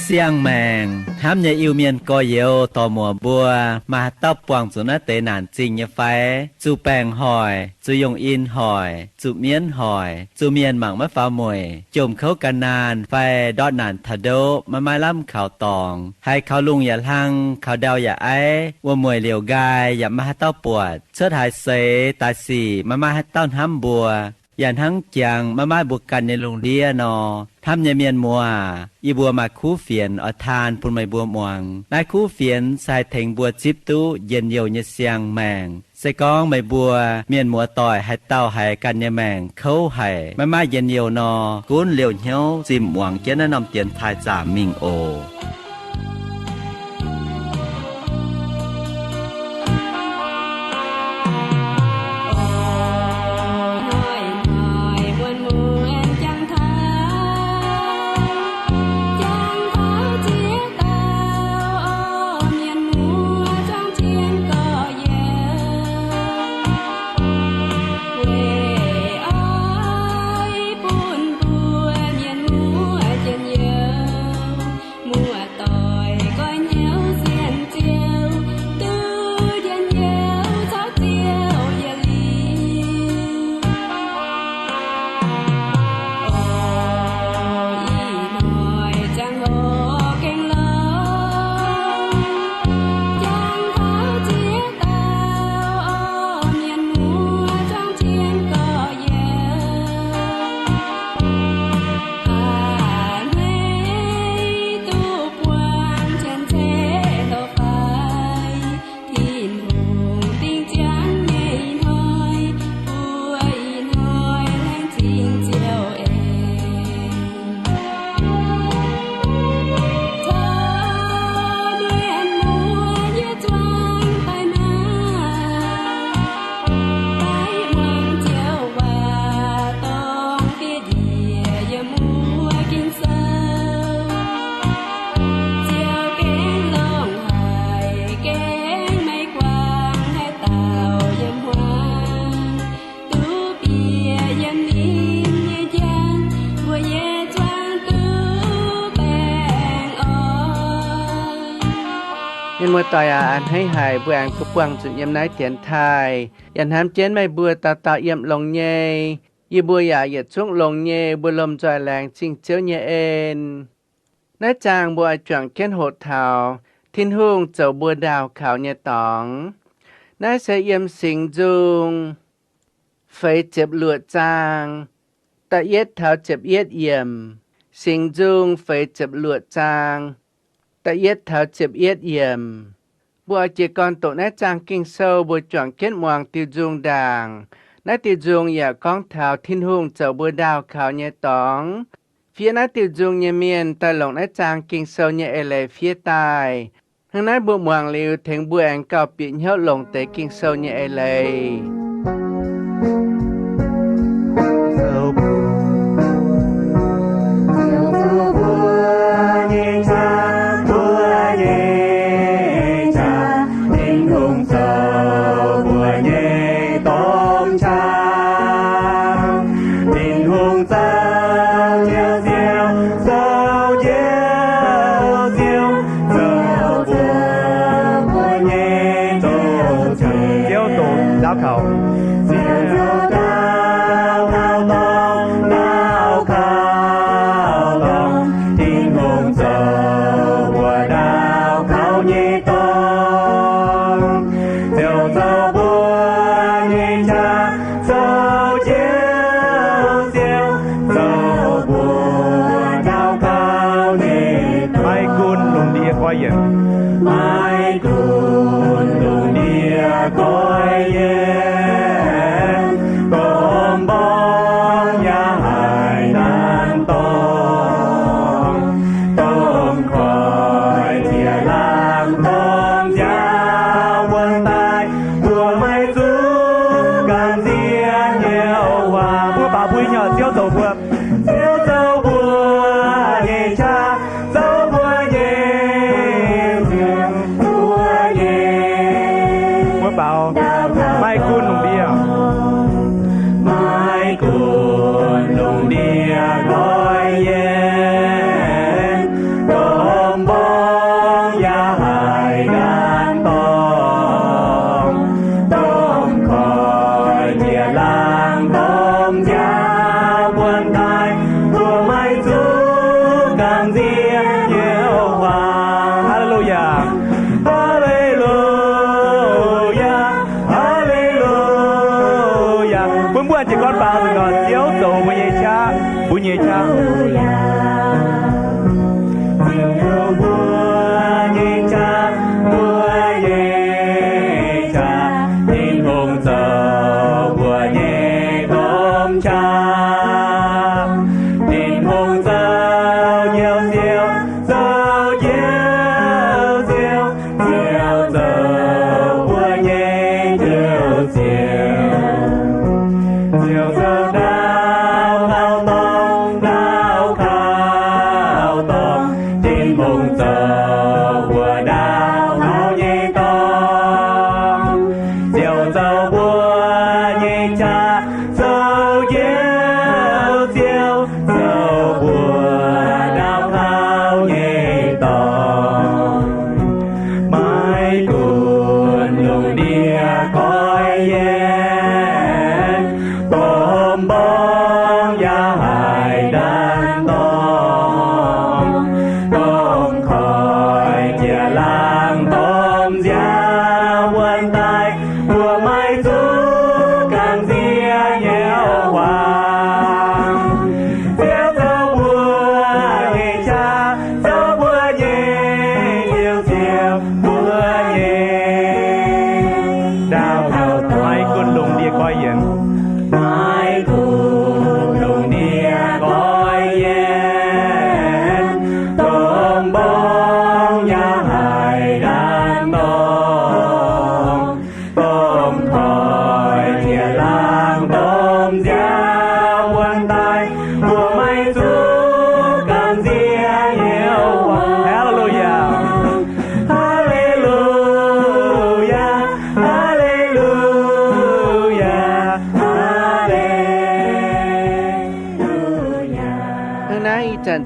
Siang-maengc hnamv nyei Iu-Mienh gorx-youz dorc muoc mbuo, maaih haaix dauh buangh zuqc naaiv deix naanc zingh nyei fai? Zuqc baengc hoic, zuqc yungh in hoic, zuqc mienv hoic, zuqc mienh mangc maiv faaux mueic, jomc kouv gan naanh fai ndortv naanc taux ndoqv maiv maaih lamh kaux dorngx, haiz kaux lungh yaac hlang, kaux ndau yaac aiv, wuom-mueic liouc nqaai yaac maiv maaih haaix dauh buatc, cuotv haaix seix daaih sic maiv maaih haaix dauh hnamv mbuo, yaac hnangv jangx maiv maaih mbuo ganh nyei lungh ndiev nor. Hnamv nyei mienh muoz aac, yie mbuo maaih kuv fienx oix taan bun meih mbuo muangx. Naaiv kuv fienx se haih tengx mbuo zipv duqv njien-youh nyei siang-maengc. Se gorngv meih mbuo mienh muoz-doic haaix dauh haiz ganh nyei maengc kouv haic, maiv maaih njien-youh nor, gunv liouh hnyouv zimh muangx jienv naaiv norm dienx taaih zaamc mingh oc. Mienh muoz-doic aac, a'hneiv haic mbuo aengx duqv buangh zuqc yiem naaiv dienx taaih, yaac hnamv jienv meih mbuo dauh dauh yiem longx nyei. Yie mbuo yaac yietc zungv longx nyei, mbuo lomh nzoih laengz zingh Ziouv nyei en. Naaiv zaang mbuo oix juangc jienv hoqc taux Tin-Hungh zoux mbuo ndaauh kaux nyei dorngx. Naaiv se yiem Singx Nzung feix ziepc luoqc zaang, da'yietv taux ziepc yietv yiemc. Singx Nzung feix ziepc luoqc zaang, da'yietv taux ziepc yietv yiemc. Mbuo oix jiez gorn doqc naaiv zaang Ging-Sou mbuo juangc jienv muangx diuh nzung ndaangc. Naaiv diuh nzung yaac gorngv taux Tin-Hungh zoux mbuo ndaauh kaux nyei dorngx. Fiev naaiv diuh nzung nyei mienh daaih longc naaiv zaang Ging-Sou nyei eix leiz fiev daaih. Hnangv naaiv mbuo muangx liuz tengx mbuo aengx gauh bieqc hnyouv longc deix Ging-Sou nyei eix leiz. Ziouv doqc nzaaux kaux.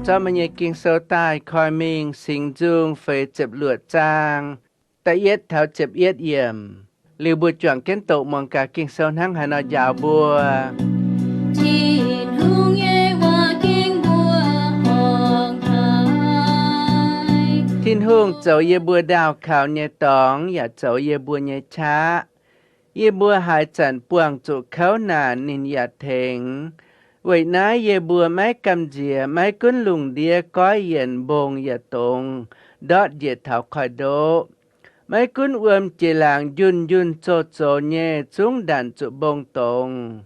Zorqv meih nyei Ging-Sou daaih koi mingh Singx Nzung feix ziepc luoqc zaang, da'yietv taux ziepc yietv yiemc. Liuz mbuo juangc jienv doqc muangx gaax Ging-Sou hnangv haaix nor njaaux mbuo. Tin-Hungh nyei waac ging mbuo horngc haic. Tin-Hungh zoux yie mbuo ndaauh kaux nyei dorngx yaac zoux yie mbuo nyei qaqv. Yie mbuo haaix zanc buangh zuqc kouv naanc ninh yaac tengx. Weic naaiv yie mbuo maiv gamh nziex maiv gunv lungh ndiev goiv yienc mbong yaac dongz ndortv njiec taux koiv-ndoqv. Maiv gunv wuom jiex laangc njunh njunh zoh zoux nyei zungv ndanc zuqc mbong dongz.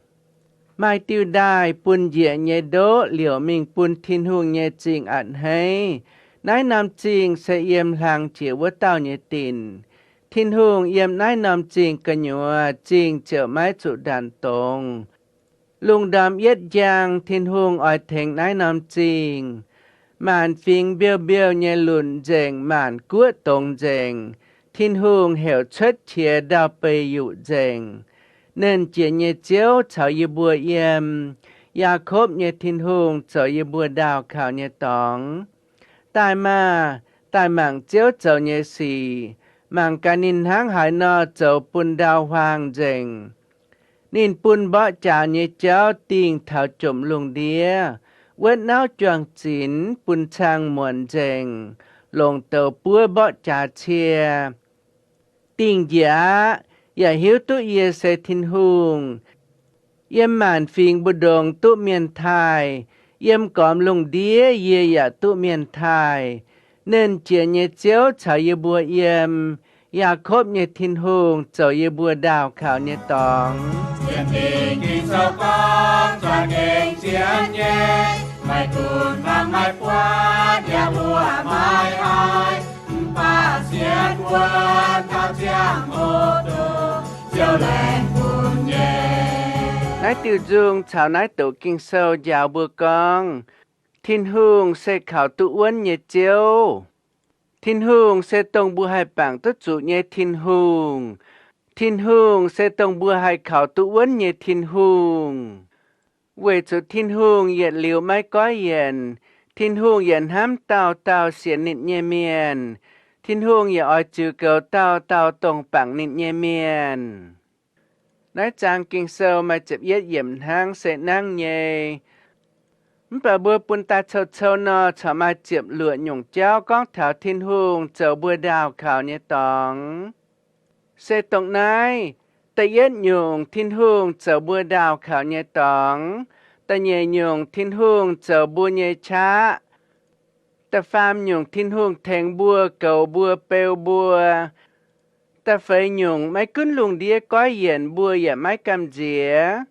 Maaih diuh ndaaih bun njiec nyei ndoqv liouc mingh bun Tin-Hungh nyei zingh a'hneiv. Naaiv norm zingh se yiem hlang jiex wuov dauh nyei dinc. Tin-Hungh yiem naaiv norm zingh gu'nyuoz, zingh ziouc maiv zuqc ndanc dongz. Lungh ndorm yietv njang, Tin-Hungh oix tengx naaiv norm zingh. Maanc fingx mbiouh mbiouh nyei lunc nzengc, maanc guoqv dongz nzengc. Tin-Hungh heuc cuotv qiex ndau-beih yuqc nzengc. Nernh Jiex nyei Ziouv caux yie mbuo yiem. Yaakopv nyei Tin-Hungh zoux yie mbuo ndaauh kaux nyei dorngx. Daaih maah! Daaih mangc Ziouv zoux nyei sic. Mangc gaax ninh hnangv haaix nor zoux bun ndau huaang nzengc. Ninh bun mborqv jaax nyei jauv dingh taux jomc lungh ndiev, wuotv nauv juang-zinx bun cang muonc nzengc, longc douz buov mborqv jaax cie. Dingh njiec aqv, yaac hiuv duqv yie se Tin-Hungh. Yiem maanc fingx mbu'ndongx duqv mienh taaih, yiem gormx lungh ndiev yie yaac duqv mienh taaih. Nernh Jiex nyei Ziouv caux yie mbuo yiem. Yaakopv nyei Tin-Hungh zoux yie mbuo ndaauh kaux nyei dorngx. Sienx Ging-Sou gorngv, zuangx gengh sienx nyei, maiv gunv fangx maiv buatc yaac mbuoqc maiv haiz, mv baac sienx wuonv taux ziangh hoc dongh Ziouv laengz bun nyei. Naaiv diuh nzung caux naaiv doqc Ging-Sou njaaux mbuo gorngv, Tin-Hungh se kaux duqv wuonv nyei Ziouv. Tin-Hungh se dongh mbuo haih bangc duqv zuqc nyei Tin-Hungh. Tin-Hungh se dongh mbuo haih kaux duqv wuonv nyei Tin-Hungh. Weic zuqc Tin-Hungh yietc liuz maiv goiv yienc. Tin-Hungh yaac hnamv dauh dauh sienx ninh nyei mienh. Tin-Hungh yaac oix ziux goux dauh dauh dongh bangc ninh nyei mienh. Naaiv zaang Ging-Sou maaih ziepc yietv yiemc hnangv se nangv nyei. Mv baac mbuo bun daaih cou-cou nor, corc maaih ziepc luoqc nyungc jauv gorngv taux Tin-Hungh zoux mbuo ndaauh kaux nyei dorngx. Se dongh naaiv, da'yietv nyungc, Tin-Hungh zoux mbuo ndaauh kaux nyei dorngx. Da'nyeic nyungc, Tin-Hungh zoux mbuo nyei qaqv. Da'faam nyungc, Tin-Hungh tengx mbuo, goux mbuo, beu mbuo. Da'feix nyungc, maiv gunv lungh ndiev goiv yienc mbuo yaac maiv gamh nziex.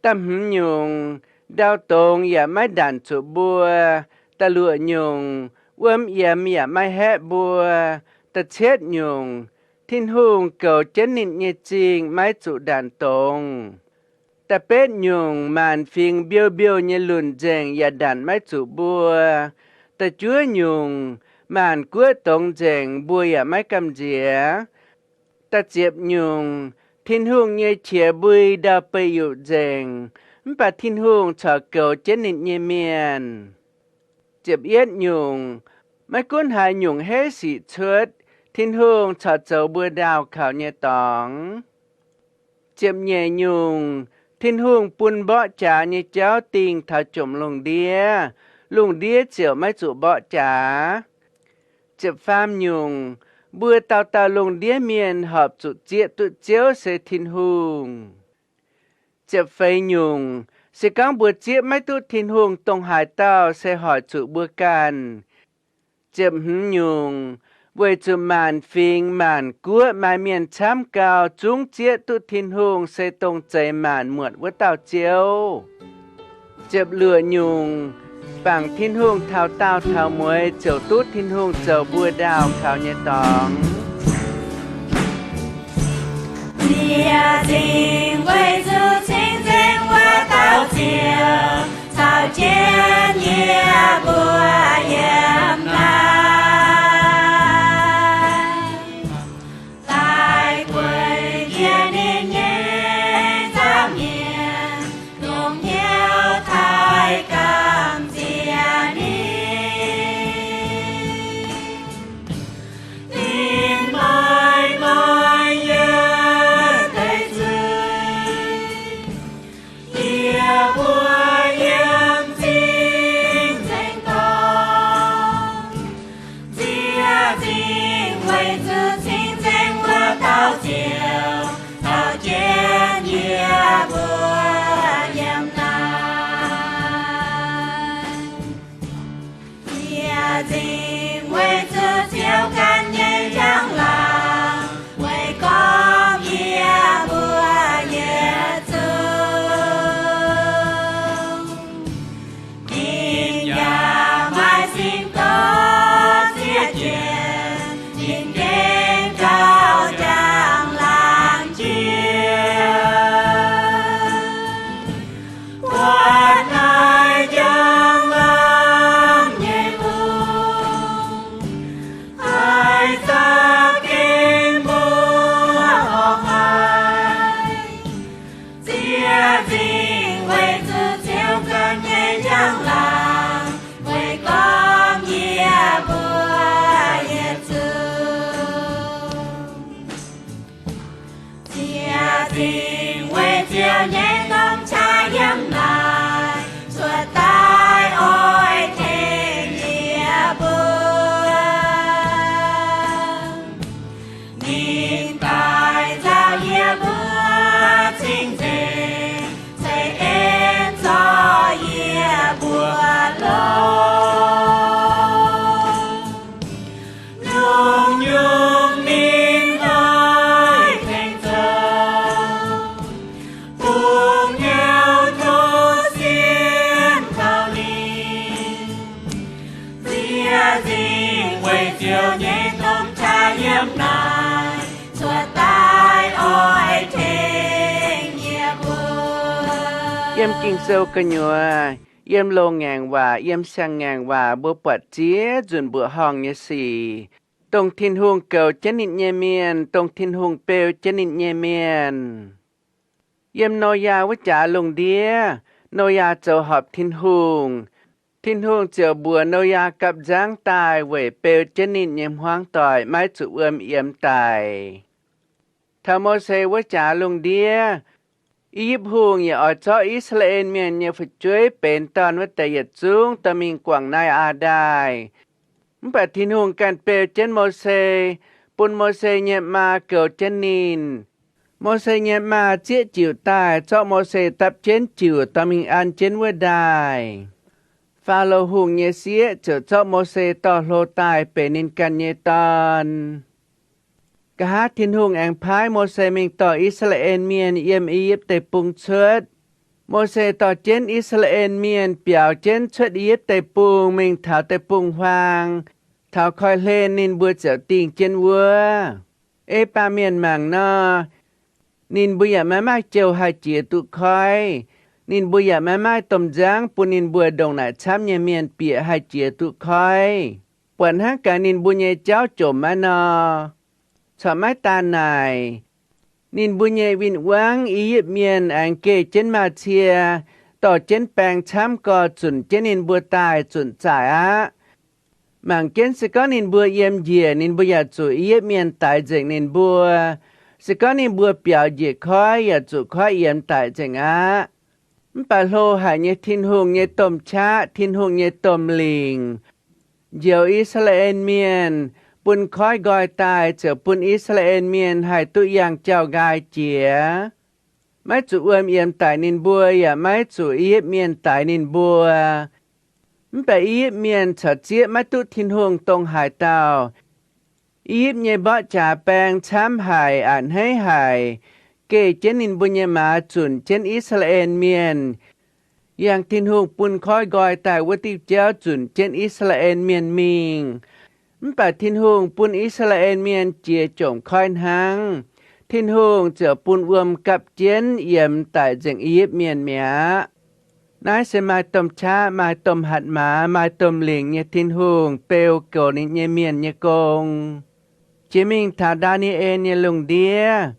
Da'hmz nyungc, ndau dongz yaac maiv ndanc zuqc mbuo. Da'luoqc nyungc, wuom yiemx yaac maiv haeqv mbuo. Da'cietv nyungc, Tin-Hungh goux jienv ninh nyei zingh maiv zuqc ndanc dongz. Da'betv nyungc, maanc fingx mbiouh mbiouh nyei lunc nzengc yaac ndanc maiv zuqc mbuo. Da'juov nyungc, maanc guoqv dongz nzengc mbuo yaac maiv gamh nziex. Da'ziepc nyungc, Tin-Hungh nyei qiex mbui ndau-beih yuqc nzengc, mv baac Tin-Hungh corc goux jienv ninh nyei mienh. Ziepc yietv nyungc, maiv gunv haaix nyungc heiv sic cuotv, Tin-Hungh corc zoux mbuo ndaauh kaux nyei dorngx. Ziepc nyeic nyungc, Tin-Hungh bun mborqv jaax nyei jauv dingh taux jomc lungh ndiev, lungh ndiev ziouc maiv zuqc mborqv jaax. Ziepc faam nyungc, mbuo dauh dauh lungh ndiev mienh horpc zuqc zieqv duqv Ziouv se Tin-Hungh. Ziepc feix nyungc, se gorngv mbuo zieqv maiv duqv Tin-Hungh dongh haaix dauh se hoic zuqc mbuo ganh. Ziepc hmz nyungc, weic zuqc maanc fingx maanc guoqv maaih mienh camv gau zungv zieqv duqv Tin-Hungh se dongh zeix maanc muotc wuov dauh Ziouv. Ziepc luoqc nyungc, bangc Tin-Hungh taux daauh taux mueiz ziouc duqv Tin-Hungh zoux mbuo ndaauh kaux nyei dorngx. Ziec zingh weic zuqc cing-nzengc wuov dauh Ziouv caux jienv yie mbuo yiem naaiv. Daaih gueic njiec ninh nyei nzangc mienh, dongh hnyouv taaih gamh nziex ninh. Zingh weic zuqc Ziouv ganh nyei njang-laangc, weic gorngv yie mbuo yietc zungv. Ninh yaac maaih sin gorngv zieqv jienv, ninh gengh gauh njang-laangc jiex. Buatc naaiv njang-laangc nyei lungh, haih za'gengh mbuoqc horpc haic. Zieqv zingh weic zuqc Ziouv ganh nyei njang-laangc, weic gorngv yie mbuo yietc zungv. Zieqv zingh weic Ziouv nyei domh qaqv yiem naaic cuotv daaih oix tengx yie mbuo. Ninh daaih nzauh yie mbuo cing-nzengc, ceix en zorc yie mbuo longx. Longc nyungc ninh hnoi tengx zoux, bungx hnyouv tov sienx kaux ninh. Zieqv zingh weic Ziouv nyei domh qaqv yiem naaic cuotv daaih oix tengx yie mbuo. Yiem Ging-Sou gu'nyuoz, yiem loz-ngaengc waac, yiem siang-ngaengc waac, mbuo buatc ziex nzunc mbuoqc horngh nyei sic, dongh Tin-Hungh goux jienv ninh nyei mienh, dongh Tin-Hungh beu jienv ninh nyei mienh. Yiem Noyaa wuov jaax lungh ndiev, Noyaa zoux horpc Tin-Hungh. Tin-Hungh ziouc mbuox Noyaa gapv nzangv daaih weic beu jienv ninh nyei hmuangv doic maiv zuqc wuom yiemx daic. Taux Mose wuov jaax lungh ndiev, I^yipv Hungh yaac oix zorqv I^saa^laa^en Mienh nyei fu'jueiv benx dorn wuov deix yietc zungv dorh mingh guangc Nai^aa Ndaaih. Mv baac Tin-Hungh ganh beu jienv Mose, bun Mose nyei maa goux jienv ninh. Mose nyei maa zieqv jiuc daaih, zorqv Mose dapv jienv jiuc dorh mingh an jienv wuov ndaaih. Faalo Hungh nyei sieqv ziouc zorqv Mose dorh hlo daaih benx ninh ganh nyei dorn. Nqa'haav Tin-Hungh aengx paaiv Mose mingh dorh I^saa^laa^en Mienh yiem I^yipv Deic-Bung cuotv. Mose dorh jienv I^saa^laa^en Mienh biaux jienv cuotv I^yipv Deic-Bung mingh taux deic-bung-huaang, taux koiv-hlen ninh mbuo ziouc dingh jienv wuov. Ei baamh mienh mangc nor, ninh mbuo yaac maiv maaih jouh haih jiex duqv koiv. Ninh mbuo yaac maiv maaih domh nzangv bun ninh mbuo ndongc naaic camv nyei mienh bieqc haih jiex duqv koiv. Buatc hnangv gaax ninh mbuo nyei jauv jomc maiv nor. Corc maiv daan naaic, ninh mbuo nyei win-wangv I^yipv Mienh aengx geh jienv Maa^cie, dorh jienv baeng camv gorx zunc jienv ninh mbuo daaih zunc zaaic aqv. Mangc jienv se gorngv ninh mbuo yiem njiec, ninh mbuo yaac zuqc I^yipv Mienh daix nzengc ninh mbuo. Se gorngv ninh mbuo biaux njiec koiv, yaac zuqc koiv yiemx daic nzengc aqv. Mv baac hlo haic nyei Tin-Hungh nyei domh qaqv, Tin-Hungh nyei domh lingc, njoux I^saa^laa^en Mienh, bun koiv nqoi daaih ziouc bun I^saa^laa^en Mienh haih duqv yangh jauv-nqaai jiex. Maiv zuqc wuom yiemx daic ninh mbuo, yaac maiv zuqc I^yipv Mienh daix ninh mbuo. Mv baac I^yipv Mienh corc zieqv maiv duqv Tin-Hungh dongh haaix dauh. I^yipv nyei mborqv jaax baeng camv haic, a'hneiv haic, geh jienv ninh mbuo nyei maaz zunc jienv I^saa^laa^en Mienh, yangh Tin-Hungh bun koiv nqoi daaih wuov diuh jauv zunc jienv I^saa^laa^en Mienh mingh. Mv baac Tin-Hungh bun I^saa^laa^en Mienh jiex jomc koiv hnangv. Tin-Hungh ziouc bun wuom gapv jienv yiemx daic nzengc I^yipv Mienh mi'aqv. Naaiv se maaih domh qaqv, maaih domh hatc maaz, maaih domh lingc nyei Tin-Hungh beu goux ninh nyei mienh nyei gong. Jiex mingh taux Ndaa^ni^en nyei lungh ndiev,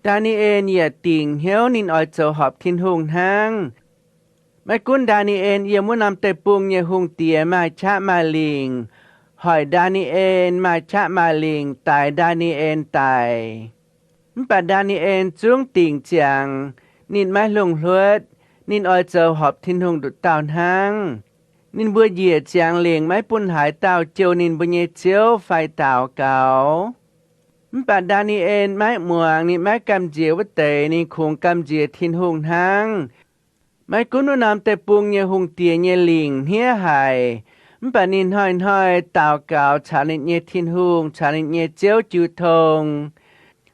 Ndaa^ni^en yaac dingc hnyouv ninh oix zoux horpc Tin-Hungh hnangv. Maiv gunv Ndaa^ni^en yiem wuov norm deic-bung nyei hungh diex maaih qaqv maaih lingc, hoic Ndaa^ni^en, maaih qaqv maaih lingc daix Ndaa^ni^en daic. Mv baac Ndaa^ni^en zungv dingc ziangx. Ninh maiv hlungh hluotv. Ninh oix zoux horpc Tin-Hungh nduqc dauh hnangv. Ninh mbuo njiec ziangx lingc maiv bun haaix dauh jouh ninh mbuo nyei ziouv fai daux gaux. Mv baac Ndaa^ni^en maiv muangx. Ninh maiv gamh nziex wuov deix. Ninh kungx gamh nziex Tin-Hungh hnangv. Maiv gunv wuov norm deic-bung nyei hungh diex nyei lingc hniev haic, Mv baac ninh hnoi-hnoi daux gaux caux ninh nyei Tin-Hungh, caux ninh nyei Ziouv jiu tong.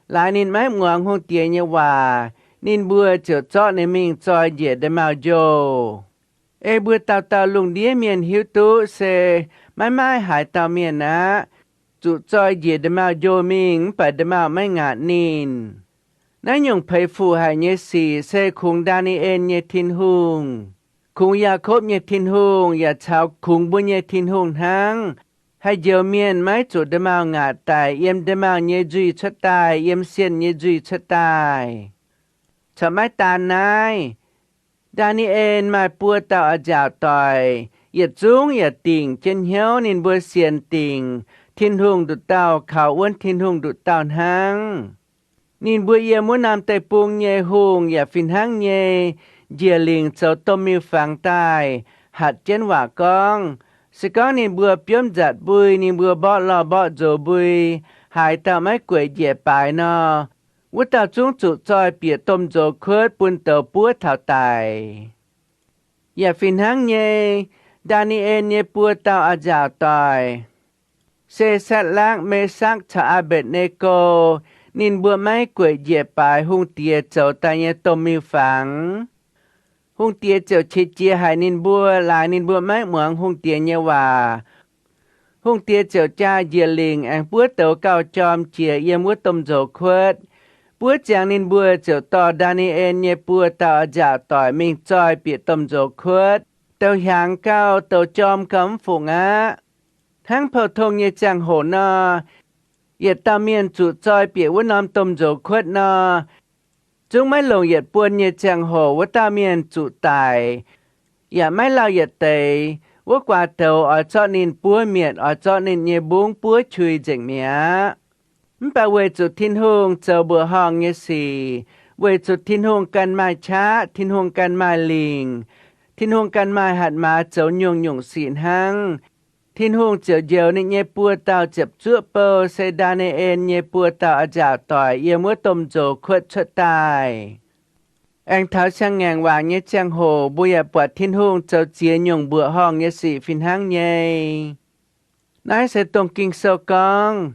Laaix ninh maiv muangx hungh diex nyei waac, ninh mbuo ziouc zorqv ninh mingh zoi njiec nda'maauh-njoh. Ei mbuo dauh dauh lungh ndiev mienh hiuv duqv se maiv maaih haaix dauh mienh aqv, zuqc zoi njiec nda'maauh-njoh mingh mv baac nda'maauh maiv ngaatc ninh. Naaiv nyungc peix fuc haic nyei sic se kungx Ndaa^ni^en nyei Tin-Hungh, kungx Yaakopv nyei Tin-Hungh, yaac caux kungx mbuo nyei Tin-Hungh hnangv, haih njoux mienh maiv zuqc nda'maauh ngaatc daic, yiem nda'maauh nyei nzuih cuotv daaih, yiem sienh nyei nzuih cuotv daaih. Corc maiv daan naaiv, Ndaa^ni^en maaih buo dauh a'nziaauc doic, yietc zungv yaac dingc jienv hnyouv ninh mbuo sienx dingc Tin-Hungh nduqc dauh kaux wuonv Tin-Hungh nduqc dauh hnangv. Ninh mbuo yiem wuov norm deic-bung nyei hungh yaac fih hnangv nyei njiec lingc zoux domh miuc-fangx daaih hatc jienv waac gorngv, se gorngv ninh mbuo biomv nzatc mbui, ninh mbuo mborqv lorh mborqv nzox mbui, haaix dauh maiv gueic njiec baaix nor, wuov dauh zungv zuqc zoih bieqc domh nzox kuotv bun douz buov taux daic. Yaac fih hnangv nyei, Ndaa^ni^en nyei buo dauh a'nziaauc doic, se Satc^lakv, Mesakv caux Aa^mbetc^ne^go, ninh mbuo maiv gueic njiec baaix hungh diex zoux daaih nyei domh miuc-fangx. Hungh diex ziouc qiex jiez haic ninh mbuo, laaix ninh mbuo maiv muangx hungh diex nyei waac. Hungh diex ziouc jaa njiec lingc aengx buov douz gauh jorm jiex yiem wuov domh nzox kuotv. Buov ziangx ninh mbuo ziouc dorh Ndaa^ni^en nyei buo dauh a'nziaauc doic mingh zoih bieqc domh nzox kuotv. Douz hiaangx gauh, douz jorm gauh mv fungc aqv. Hnangv pou-tong nyei ziangh hoc nor, yietc dauh mienh zuqc zoih bieqc wuov norm domh nzox kuotv nor, zungv maiv longc yietc buonc nyei ziangh hoc wuov dauh mienh zuqc daic, yaac maiv lauh yietc deix. Wuov guaax douz oix zorqv ninh buov mietc, oix zorqv ninh nyei mbungv buov qui nzengc mi'aqv. Mv baac weic zuqc Tin-Hungh zoux mbuoqc horngh nyei sic, weic zuqc Tin-Hungh ganh maaih qaqv, Tin-Hungh ganh maaih lingc, Tin-Hungh ganh maaih hatc maaz zoux nyungc-nyungc sic hnangv, Tin-Hungh ziouc njoux ninh nyei buo dauh ziepc zuoqv bou, se Ndaa^ni^en nyei buo dauh a'nziaauc doic, yiem wuov domh nzox kuotv cuotv daaih. Aengx taux siang-ngaengc waac nyei ziangh hoc, mbuo yaac buatc Tin-Hungh zoux ziex nyungc mbuoqc horngh nyei sic fih hnangv nyei. Naaiv se dongh Ging-Sou gorngv,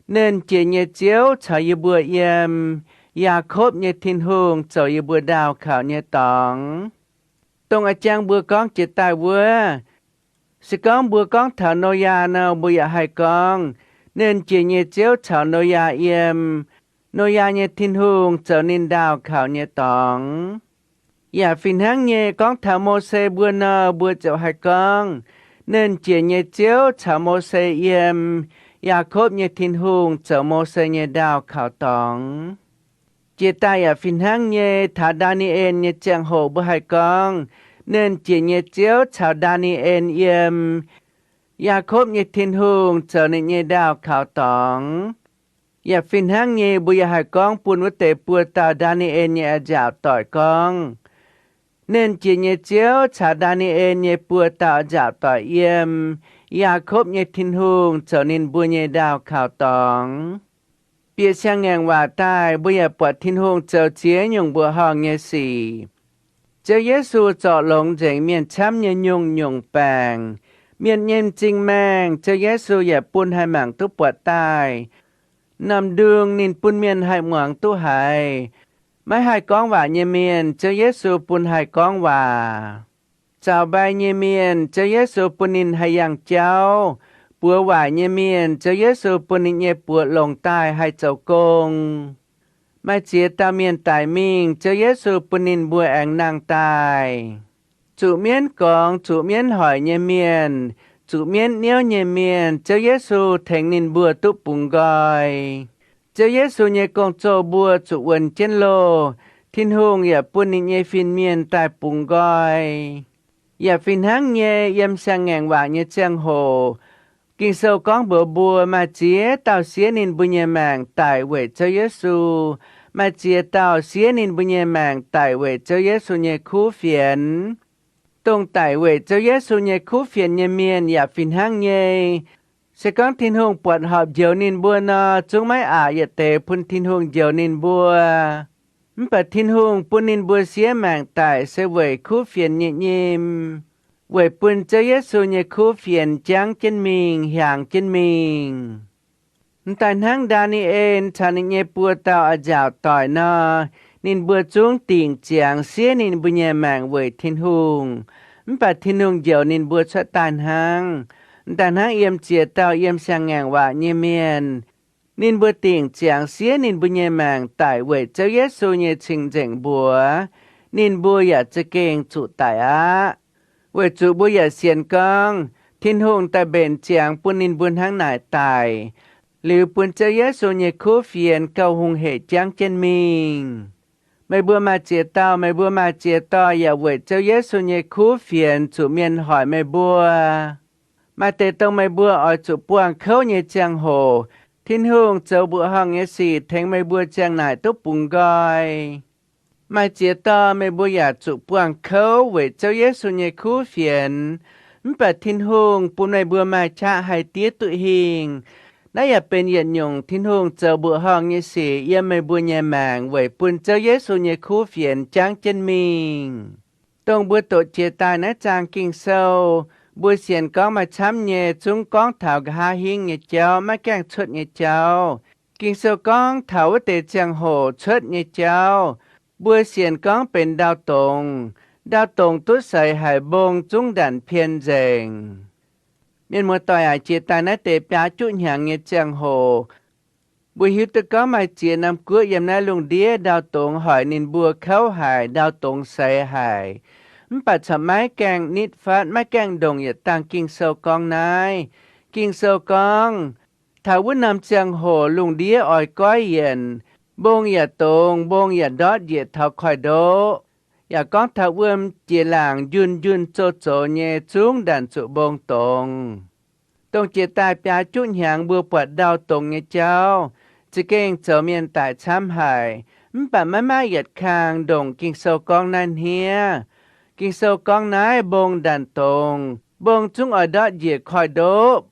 Nernh Jiex nyei Ziouv caux yie mbuo yiem, Yaakopv nyei Tin-Hungh zoux yie mbuo ndaauh kaux nyei dorngx. Dongh a'jang mbuo gorngv jiex daaih wuov, se gorngv mbuo gorngv taux Noyaa nor, mbuo yaac haih gorngv, Nernh Jiex nyei Ziouv caux Noyaa yiem, Noyaa nyei Tin-Hungh zoux ninh ndaauh kaux nyei dorngx. Yaac fih hnangv nyei, gorngv taux Mose mbuo nor, mbuo ziouc haih gorngv, Nernh Jiex nyei Ziouv caux Mose yiem, Yaakopv nyei Tin-Hungh zoux Mose nyei ndaauh kaux dorngx. Jiex daaih yaac fih hnangv nyei, taux Ndaa^ni^en nyei ziangh hoc mbuo haih gorngv, Nernh Jiex nyei Ziouv caux Ndaa^ni^en yiem, Yaakopv nyei Tin-Hungh zoux ninh nyei ndaauh kaux dorngx. Yaac fih hnangv nyei, mbuo yaac haih gorngv bun wuov deix buo dauh Ndaa^ni^en nyei a'nziaauc doic gorngv, Nernh Jiex nyei Ziouv caux Ndaa^ni^en nyei buo dauh a'nziaauc doic yiem, Yaakopv nyei Tin-Hungh zoux ninh mbuo nyei ndaauh kaux dorngx. Bieqc siang-ngaengc waac daaih, mbuo yaac buatc Tin-Hungh zoux ziex nyungc mbuoqc horngh nyei sic. Ziouv Yesu zorc longx nzengc mienh camv nyei nyungc-nyungc baengc. Mienh nyei m'zing maengh, Ziouv Yesu yaac bun haih mangc duqv buatc daaih. Norm ndung ninh bun mienh haih muangx duqv haiz. Maiv haih gorngv waac nyei mienh, Ziouv Yesu bun haih gorngv waac. Zaux mbai nyei mienh, Ziouv Yesu bun ninh haih yangh jauv. Buoz waaic nyei mienh, Ziouv Yesu bun ninh nyei buoz longc daaih haih zoux gong. Maaih ziex dauh mienh daic mingh, Ziouv Yesu bun ninh mbuo aengx nangh daaih. Zuqc mienv gorngx, zuqc mienv hoic nyei mienh, zuqc mienv niouv nyei mienh, Ziouv Yesu tengx ninh mbuo duqv bungx nqoi. Ziouv Yesu nyei gong-zoh mbuo zuqc wuonx jienv loh, Tin-Hungh yaac bun ninh nyei fin-mienh daaih bungx nqoi. Yaac fih hnangv nyei, yiem siang-ngaengc waac nyei ziangh hoc, Ging-Sou gorngv mbuox mbuo, maaih ziex dauh siev ninh mbuo nyei maengc daic weic Ziouv Yesu. Maaih ziex dauh siev ninh mbuo nyei maengc daic weic Ziouv Yesu nyei kuv fienx. Dongh daic weic Ziouv Yesu nyei kuv fienx nyei mienh yaac fih hnangv nyei. Se gorngv Tin-Hungh buatc horpc njoux ninh mbuo nor, zungv maiv aqc yietc deix bun Tin-Hungh njoux ninh mbuo. Mv baac Tin-Hungh bun ninh mbuo siev maengc daic se weic kuv fienx nyei nyim. weic bun Ziouv Yesu nyei kuv fienx jangv jienv mingh, hiaangx jienv mingh. M'daaih hnangv Ndaa^ni^en caux ninh nyei buo dauh oix nziaauc doic nor, ninh mbuo zungv dingc ziangx siev ninh mbuo nyei maengc weic Tin-Hungh. Mv baac Tin-Hungh njoux ninh mbuo cuotv daaih hnangv. M'daaih hnangv yiem ziex dauh yiem siang-ngaengc waac nyei mienh, ninh mbuo dingc ziangx siev ninh mbuo nyei maengc daic weic Ziouv Yesu nyei cing-nzengc mbuox, ninh mbuo yaac za'gengh zuqc daic aqv. Weic zuqc mbuo yaac sienx gorngv Tin-Hungh daaih mbenc ziangx bun ninh mbuo hnangv naaic daic, liuz bun Ziouv Yesu nyei kuv fienx gauh hungh hec jangv jienv mingh. Meih mbuo maaih ziex dauh, meih mbuo maaih ziex dauh yaac weic Ziouv Yesu nyei kuv fienx zuqc mienh hoic meih mbuo. Maaih deix dongh meih mbuo oix zuqc buangh kouv nyei ziangh hoc, Tin-Hungh zoux mbuoqc horngh nyei sic tengx meih mbuo ziang naaic duqv bungx nqoi. Maaih ziex dauh meih mbuo yaac zuqc buangh kouv weic Ziouv Yesu nyei kuv fienx, mv baac Tin-Hungh bun meih mbuo maaih qaqv haih diev duqv hingh. Naaiv yaac benx yietc nyungc Tin-Hungh zoux mbuoqc horngh nyei sic yiem meih mbuo nyei maengc weic bun Ziouv Yesu nyei kuv fienx jangv jienv mingh. Dongh mbuo doqc jiex daaih naaiv zaang Ging-Sou, mbuo sienx gorngv maaih camv nyei zungv gorngv taux nqa'haav hingv nyei jauv, maiv gaengh cuotv nyei jauv. Ging-Sou gorngv taux wuov deix ziangh hoc cuotv nyei jauv, mbuo sienx gorngv benx ndau dongz. Ndau dongz duqv seix haic, mbong zungv ndanc pien nzengc. Mienh muoz-doic aac, jiex daaih naaiv deix biaa juqv hnyangx nyei ziangh hoc, mbuo hiuv duqv gorngv maaih ziex norm guoqv yiem naaiv lungh ndiev ndau dongz hoic ninh mbuo kouv haic, ndau dongz seix haic. Mv baac corc maiv gaengh nitv fatv, maiv gaengh ndongc yietc dangh Ging-Sou gorngv naaiv. Ging-Sou gorngv, taux wuov norm ziangh hoc lungh ndiev oix goiv yienc, mbong yaac dongz, mbong yaac ndortv njiec taux koiv-ndoqv. Yaac gorngv taux wuom jiex laangc njunh njunh zoh zox nyei zungv ndanc zuqc mbong dongz. Dongh jiex daaih biaa juqv hnyangx mbuo buatc ndau dongz nyei jauv za'gengh zoux mienh daic camv haic, mv baac maiv maaih yietc kang ndongc Ging-Sou gorngv naaiv hniev. Ging-Sou gorngv naaiv mbong ndanc dongz, mbong zungv oix ndortv njiec koiv-ndoqv.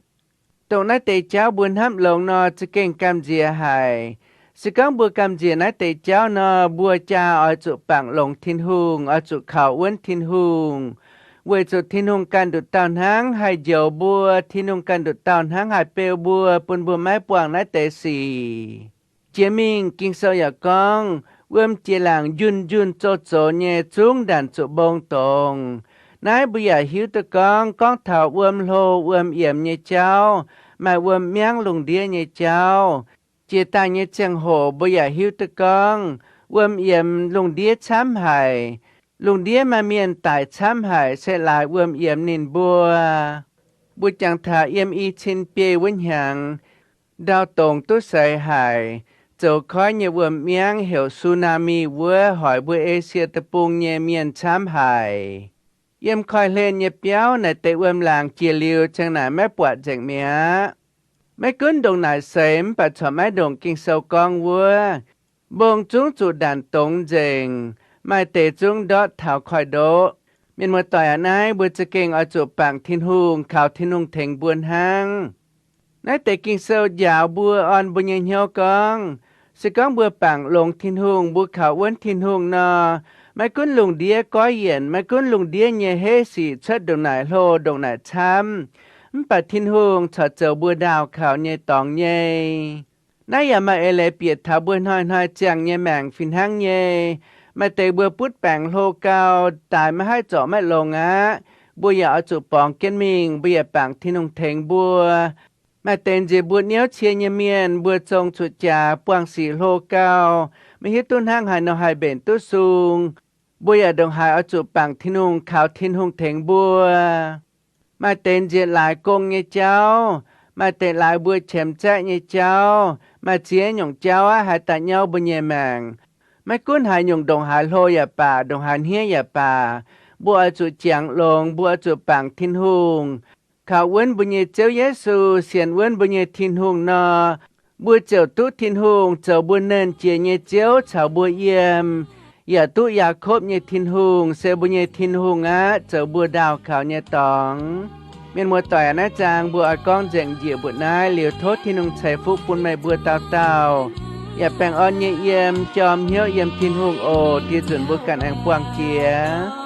Dongh naaiv deix jauv mbuo hnamv longx nor za'gengh gamh nziex haic. Se gorngv mbuo gamh nziex naaiv deix jauv nor, mbuo jaa oix zuqc bangc longx Tin-Hungh, oix zuqc kaux wuonv Tin-Hungh, weic zuqc Tin-Hungh ganh nduqc dauh hnangv haih njoux mbuo, Tin-Hungh ganh nduqc dauh hnangv haih beu mbuo, bun mbuo maiv buangh naaiv deix sic. Jiex mingh Ging-Sou yaac gorngv, wuom jiex laangc njunh njunh zoh zox nyei zungv ndanc zuqc mbong dongz. Naaiv mbuo yaac hiuv duqv gorngv, gorngv taux wuom hlo wuom yiemx nyei jauv, maaih wuom miangv lungh ndiev nyei jauv. Jiex daaih nyei ziangh hoc mbuo yaac hiuv duqv gorngv, wuom yiemx lungh ndiev camv haic. Lungh ndiev maaih mienh daic camv haic se laaix wuom yiemx ninh mbuo. Mbuo jangx taux yiem i cin biei wuov hnyangx, ndau dongz duqv seix haic, zoux koiv nyei wuom miangv heuc tsunami wuov hoic mbuo Esie Deic-Bung nyei mienh camv haic. Yiem koiv-hlen nyei biauv naaic deix wuom-laangc jiex liuz ziang naaic maiv buatc nzengc mi'aqv. Maiv gunv ndongc naaic seix mv baac corc maiv ndongc Ging-Sou gorngv wuov, mbong zungv zuqc ndanc dongz nzengc, maaih deix zungv ndortv taux koiv-ndoqv. Mienh muoz-doic aac, naaiv mbuo za'gengh oix zuqc bangc Tin-Hungh, kaux Tin-Hungh tengx mbuo hnangv. Naaiv deix Ging-Sou njaaux mbuo, orn mbuo nyei hnyouv gorngv, se gorngv mbuo bangc longx Tin-Hungh, mbuo kaux wuonv Tin-Hungh nor, maiv gunv lungh ndiev goiv yienc, maiv gunv lungh ndiev nyei heiv sic cuotv ndongc naaic hlo ndongc naaic camv, mv baac Tin-Hungh corc zoux mbuo ndaauh kaux nyei dorngx nyei. Naaiv yaac maaih eix leiz bieqc taux mbuo hnoi-hnoi ziangh nyei maengc fih hnangv nyei. Maaih deix mbuo butv baengc hlo gau, daaix maiv haih zorc maiv longx aqv, mbuo yaac oix zuqc borngz jienv mingh, mbuo yaac bangc Tin-Hungh tengx mbuo. Maaih deix nziex mbuo niouv cie nyei mienh, mbuo zong zuqc jaax buangh sic hlo gau, maiv hiuv duqv hnangv haaix nor haih mbenc duqv sung. Mbuo yaac ndongc haaix oix zuqc bangc Tin-Hungh, kaux Tin-Hungh tengx mbuo. Maaih deix nziex laaix gong nyei jauv, maaih deix laaix mbuo qiemx zaeqv nyei jauv, maaih ziex nyungc jauv aqv haih daaih nyauv mbuo nyei maengc. Maiv gunv haaix nyungc, ndongc haaix hlo yaac baac, ndongc haaix hniev yaac baac, mbuo oix zuqc jangx longx, mbuo oix zuqc bangc Tin-Hungh, kaux wuonv mbuo nyei Ziouv Yesu, sienx wuonv mbuo nyei Tin-Hungh nor, mbuo ziouc duqv Tin-Hungh zoux mbuo nernh jiex nyei Ziouv caux mbuo yiem, yaac duqv Yaakopv nyei Tin-Hungh se mbuo nyei Tin-Hungh aqv, zoux mbuo ndaauh kaux nyei dorngx. Mienh muoz-doic aac, naaiv zaang mbuo oix gorngv nzengc njiec mbuoqc naaiv liuz, tov Tin-Hungh ceix fuqv bun meih mbuo dauh dauh, yaac baengh orn nyei yiem, jorm hnyouv yiem Tin-Hungh oc. Dieh nzunc mbuo ganh aengx buangh jiex.